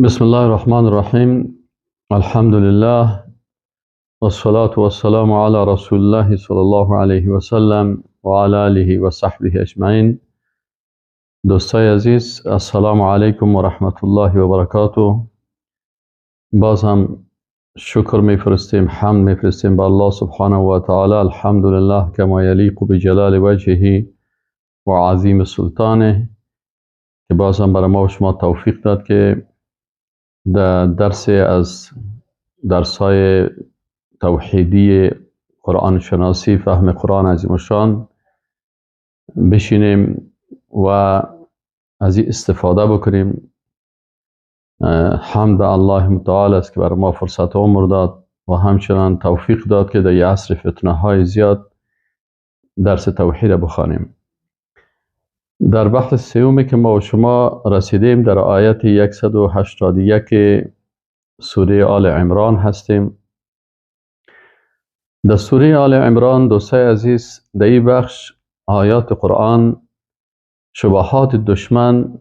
بسم الله الرحمن الرحیم. الحمد لله والصلاة والسلام على رسول الله صلی الله علیه و سلم و علی آله و صحبه اجمعین. دوستای عزیز، السلام علیکم و رحمت الله و برکاته. باز هم شکر میفرستیم، حمد میفرستیم به الله سبحانه و تعالی. الحمدلله کما یلیق بجلال وجهه و عظیم سلطانه، که باز هم برای ما و شما توفیق داد که در درس از درس‌های توحیدی قرآن شناسی، فهم قرآن عظیم الشان بشینیم و از این استفاده بکنیم. حمد به الله متعال است که برای ما فرصت عمر داد و همچنان توفیق داد که در یه عصر فتنه های زیاد درس توحید بخوانیم. در بحث سومی که ما و شما رسیدیم در آیت 181 سوره آل عمران هستیم. در سوره آل عمران دوستای عزیز، در این بخش آیات قرآن شبهات دشمن،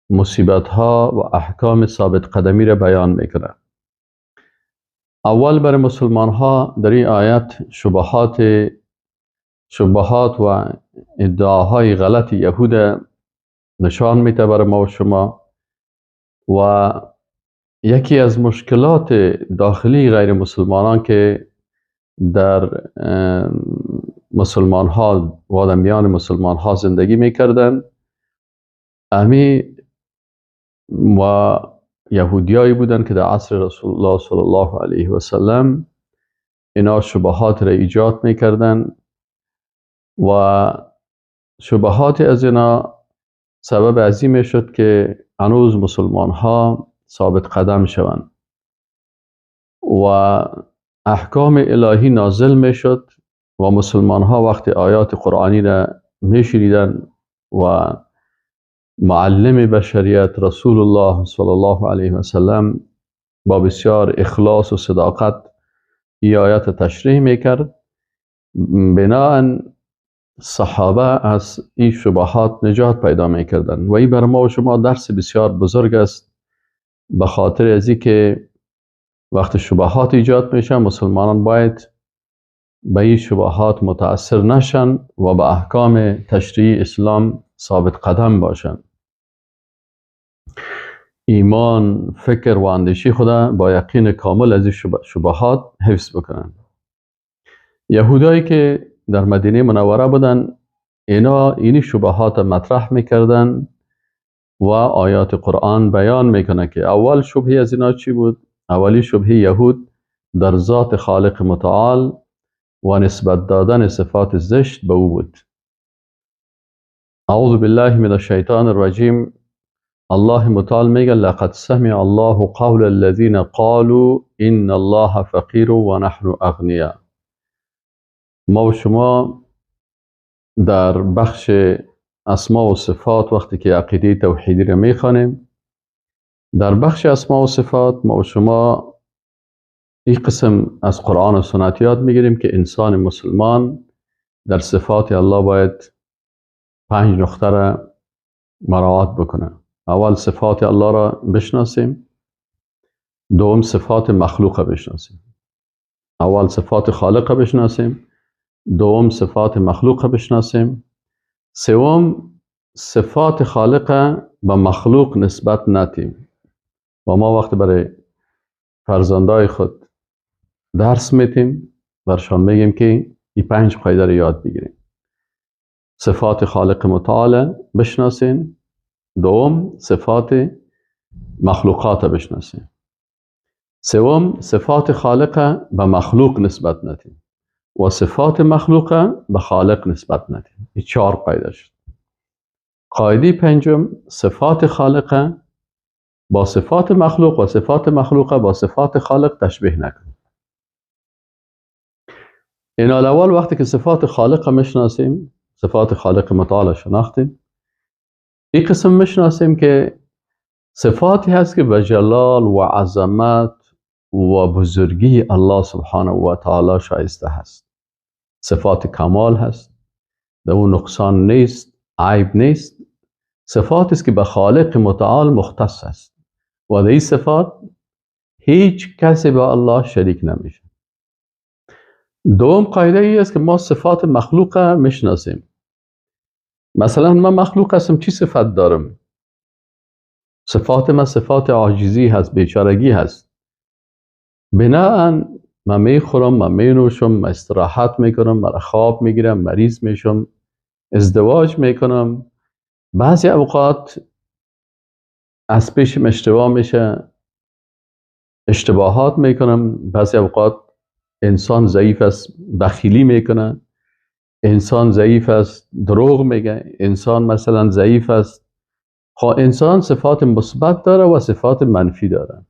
مصیبت ها و احکام ثابت قدمی را بیان میکنه. اول برای مسلمان ها در این آیت شبهات و ادعاهای غلط یهود نشان میده برای ما و شما، و یکی از مشکلات داخلی غیر مسلمانان که در مسلمان ها و در میان مسلمان ها زندگی میکردن، امی و یهودیایی بودن که در عصر رسول الله صلی الله علیه و سلم اینا شبهات را ایجاد میکردن و شبهات از اینا سبب عظیم شد که هنوز مسلمان ها ثابت قدم شوند و احکام الهی نازل می شد و مسلمان ها وقتی آیات قرآنی را می شنیدن و معلم بشریت رسول الله صلی الله علیه و سلم با بسیار اخلاص و صداقت این آیات تشریح می کرد، بناءً صحابه از این شبهات نجات پیدا میکردن. و این بر ما و شما درس بسیار بزرگ است، به خاطر از اینکه وقت شبهات ایجاد میشه مسلمانان باید به این شبهات متاثر نشن و به احکام تشریع اسلام ثابت قدم باشن. ایمان، فکر و اندیشه خود با یقین کامل از این شبهات حفظ بکنن. یهودایی که در مدینه منوره بودن، اینا اینی شبهات مطرح میکردن و آیات قرآن بیان میکنه که اول شبهه از اینا چی بود؟ اولی شبهه یهود در ذات خالق متعال و نسبت دادن صفات زشت به او بود. اعوذ بالله من الشیطان الرجیم. الله متعال میگه لقد سمع الله قول الذین قالوا ان الله فقیر و نحن اغنیا. ما و شما در بخش اسما و صفات وقتی که عقیده توحیدی را میخوانیم، در بخش اسما و صفات ما و شما این قسم از قرآن و سنت یاد میگیریم که انسان مسلمان در صفات الله باید 5 نقطه را مراعات بکنه. اول صفات الله را بشناسیم، دوم صفات مخلوق بشناسیم. اول صفات خالق بشناسیم، دوم صفات مخلوق بشناسیم، سوم صفات خالق به مخلوق نسبت ندیم. و ما وقتی برای فرزندای خود درس میتیم برشان میگیم که این 5 قاعده رو یاد بگیریم. صفات خالق متعال بشناسین، دوم صفات مخلوقات بشناسین، سوم صفات خالق به مخلوق نسبت ندیم و صفات مخلوق به خالق نسبت ندیم. این 4 قاعده شد. قاعده پنجم صفات خالق با صفات مخلوق و صفات مخلوق با صفات خالق تشبیه نکنیم. این اول وقتی که صفات خالق میشناسیم، صفات خالق متعال شناختیم، این قسم میشناسیم که صفاتی هست که به جلال و عظمت و بزرگی الله سبحانه و تعالی شایسته هست. صفات کمال هست، در اون نقصان نیست، عیب نیست. صفاتی است که به خالق متعال مختص است. و در این صفات هیچ کسی با الله شریک نمیشه. دوم قاعده ای است که ما صفات مخلوق میشناسیم. مثلا من مخلوق هستم، چی صفت دارم؟ صفات من صفات عاجزی هست، بیچارگی هست. بناهن من میخورم، من مینوشم، من استراحت میکنم، من خواب میگیرم، مریض میشم، ازدواج میکنم، بعضی اوقات از پیشم اشتباه میشه، اشتباهات میکنم، بعضی اوقات انسان ضعیف است، بخیلی میکنه، انسان ضعیف است، دروغ میگه، انسان مثلا ضعیف است. خب انسان صفات مثبت داره و صفات منفی داره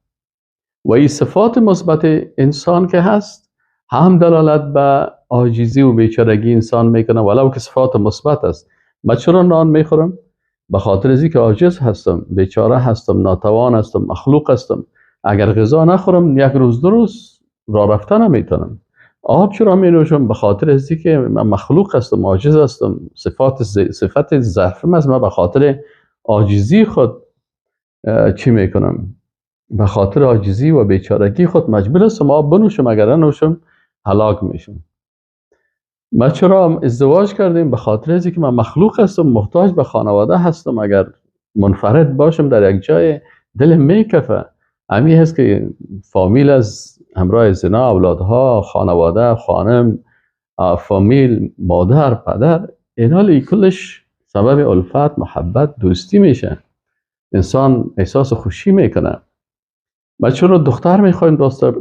و این صفات مثبت انسان که هست هم دلالت به عاجزی و بیچارگی انسان میکنه، ولو که صفات مثبت است. من چرا نان میخورم؟ به خاطر از اینکه عاجز هستم، بیچاره هستم، ناتوان هستم، مخلوق هستم. اگر غذا نخورم یک روز دو روز راه رفتن نمیتونم. آب چرا می نوشم؟ به خاطر از اینکه من مخلوق هستم، عاجز هستم، صفت ضعفم است. من به خاطر عاجزی خود چی میکنم؟ به خاطر عاجزی و بیچارگی خود مجبور هستم آب بنوشم، اگر ننوشم هلاک میشم. ما چرا ازدواج کردیم؟ به خاطر از اینکه من مخلوق هستم، محتاج به خانواده هستم. اگر منفرد باشم در یک جای دل میکفه. همی هست که فامیل از همراه زنا، اولادها، خانواده، خانم، فامیل، مادر، پدر، اینا کلش سبب الفت، محبت، دوستی میشه. انسان احساس خوشی میکنه. ما چرا دختر میخوایم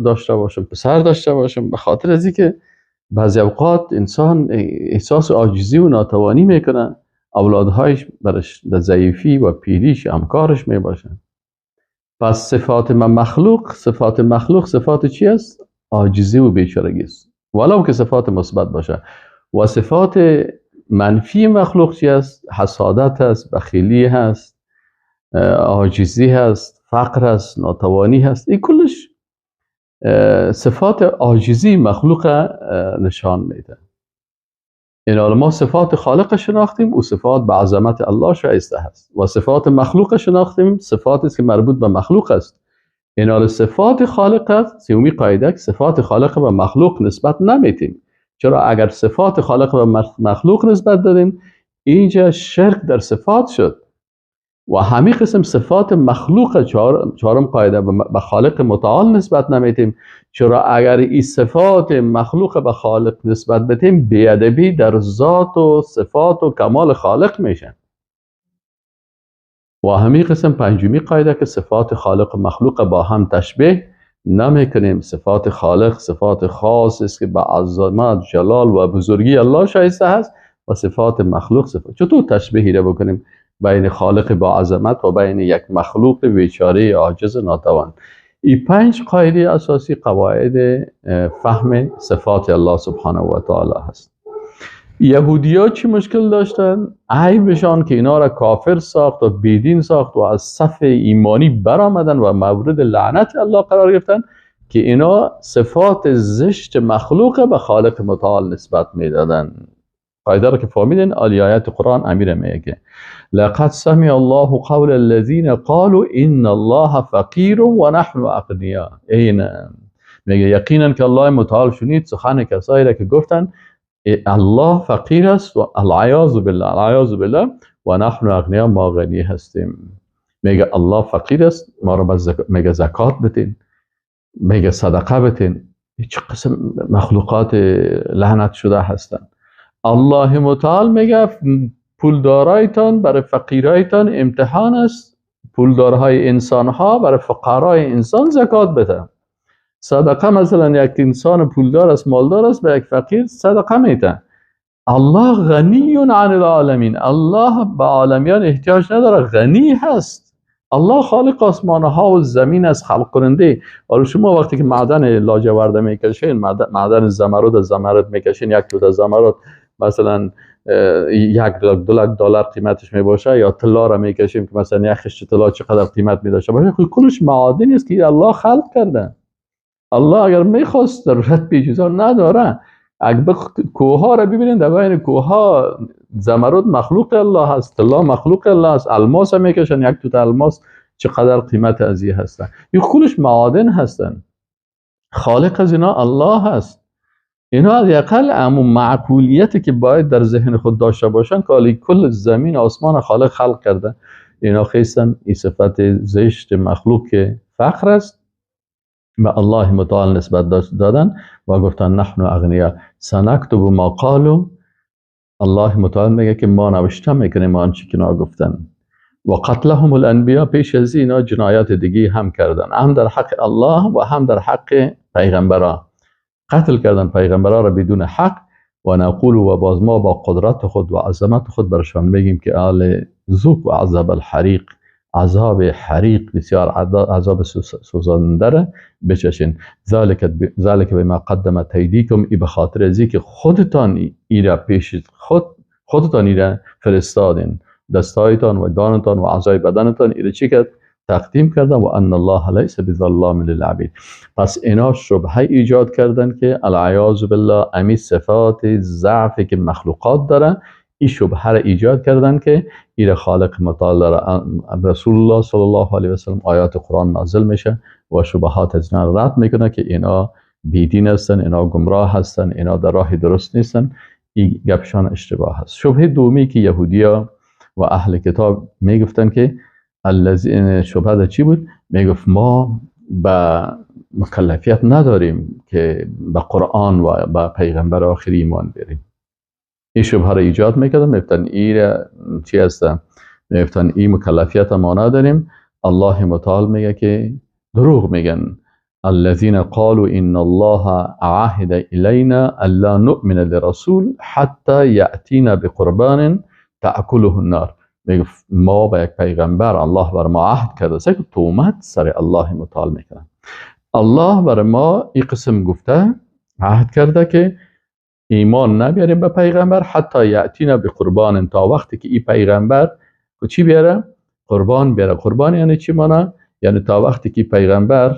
داشته باشم، پسر داشته باشم؟ به خاطر از اینکه بعضی اوقات انسان احساس عاجزی و ناتوانی میکنه، اولادهایش برش در ضعیفی و پیریش همکارش میباشن. پس صفات من مخلوق، صفات مخلوق صفات چی است؟ عاجزی و بیچارگی است، ولو که صفات مثبت باشه. و صفات منفی مخلوق چی است؟ حسادت است، بخیلی هست، عاجزی هست، فقر هست، ناتوانی هست. این کلش صفات عاجزی مخلوق نشان میده. این ما صفات خالق شناختیم و صفات به عظمت الله شایسته هست، و صفات مخلوق شناختیم، صفاتی است که مربوط به مخلوق است. این صفات خالق است. سومی قاعده که صفات خالق به مخلوق نسبت نمیتیم. چرا؟ اگر صفات خالق به مخلوق نسبت دادیم اینجا شرک در صفات شد. و همین قسم صفات مخلوق، چهارم قاعده، به خالق متعال نسبت نمیتیم. چرا؟ اگر این صفات مخلوق به خالق نسبت بدیم بی‌ادبی در ذات و صفات و کمال خالق میشه. و همین قسم پنجمی قاعده که صفات خالق و مخلوق با هم تشبیه نمیکنیم. صفات خالق صفات خاص است که به عظمت، جلال و بزرگی الله شایسته هست، و صفات مخلوق صفات. چطور تشبیهی را بکنیم بین خالق با عظمت و بین یک مخلوق بیچاره عاجز ناتوان؟ این پنج قاعده اساسی قواعد فهم صفات الله سبحانه و تعالی هست. یهودی‌ها چی مشکل داشتن؟ عیبشان که اینا را کافر ساخت و بیدین ساخت و از صف ایمانی برآمدن و مورد لعنت الله قرار گرفتن، که اینا صفات زشت مخلوق به خالق متعال نسبت میدادن. قاعده را که فهمیدین، آیات قرآن امیر میگه لقد سمع الله قول الذين قالوا ان الله فقیر و نحن اغنیا. این میگه یقینا که الله متعال شنید سخن کسایی را که گفتن الله فقیر است و العیاذ بالله، العیاذ بالله، و نحن اغنیا، ما غنی هستیم. میگه الله فقیر است، ما را میگه زکات بدین، میگه صدقه بدین. هیچ قسم مخلوقات لعنت شده هستند. الله متعال میگه پولدارایتان برای فقیرایتان امتحان است، پولدارهای انسانها برای فقرای انسان زکات بده. صدقه مثلا یک انسان پولدار است، مالدار است، به یک فقیر صدقه میده. الله غنی عن العالمین، الله به عالمیان احتیاج نداره، غنی هست. الله خالق آسمان ها و زمین است، خلق کننده. حالا شما وقتی که معدن لاجورد میکشین، معدن زمرد از زمرد میکشین، یک توته زمرد مثلا 1 لک 2 لک دلار قیمتش میباشه، یا طلا را میکشیم که مثلا یک خشت طلا چقدر قیمت میداشته باشه. خب کلش معادنی است که الله خلق کرده. الله اگر میخواست ضرورت به چیزا نداره. اگر کوه ها را ببینید، در بین کوه ها زمرد مخلوق الله هست، طلا مخلوق الله است، الماس هم میکشن، یک توته الماس چقدر قیمت از این هستن. این کلش معادن هستن، خالق از اینا الله هست. اینا حداقل امو معقولیتی که باید در ذهن خود داشته باشن که کل زمین آسمان خالق خلق کرده، اینا خیستن این صفت زشت مخلوق که فخر است به الله متعال نسبت دادن و گفتن نحن اغنیا سنکتب ما قالوا. الله متعال میگه که ما نوشته میکنیم آنچه که اینا گفتن. و قتلهم الانبیا، پیش از اینا جنایات دیگه هم کردن، هم در حق الله و هم در حق پیغمبران. قتل کردن پیغمبران را بدون حق. و نقول و باز ما با قدرت خود و عظمت خود برشان میگیم که آل ذوق و عذاب الحریق، عذاب حریق بسیار عذاب سوزانده را بچشین. ذلك بما قدمت ایدیکم، ای به خاطر از که خودتان ایرا پیش خودتان ایرا فرستادین، دستایتان و دانتان و اعضای بدنتان ایرا چی کرد؟ تقدیم کردن. و ان الله لیس بظلام للعبید. پس اینا شبهه ایجاد کردن که العیاذ بالله امی صفات ضعفی که مخلوقات داره، این شبهه را ایجاد کردن که ایر خالق متعال داره. رسول الله صلی الله علیه و سلم آیات قرآن نازل میشه و شبهات از اینا رد میکنه که اینا بیدین هستن، اینا گمراه هستن، اینا در راه درست نیستن، این گپشان اشتباه هست. شبهه دومی که یهودیا و اهل کتاب میگفتن که الذین، شبهه چی بود؟ میگفت ما به مکلفیت نداریم که به قرآن و به پیغمبر آخری ایمان بیاریم. این شبهه را ایجاد میکردن، میگفتن این چی هستن؟ میگفتن این مکلفیت ما نداریم. الله متعال میگه که دروغ میگن. الذين قالوا ان الله عهد الینا الا نؤمن لرسول حتى یأتینا بقربان تأکله النار. میگه ما با یک پیغمبر الله بر ما عهد کرده، سه که تومت سر الله متعال میکنن. الله بر ما این قسم گفته، عهد کرده که ایمان نبیاریم به پیغمبر حتی یأتینا بقربان، تا وقتی که این پیغمبر چی بیاره؟ قربان بیاره. قربان یعنی چی مانا؟ یعنی تا وقتی که پیغمبر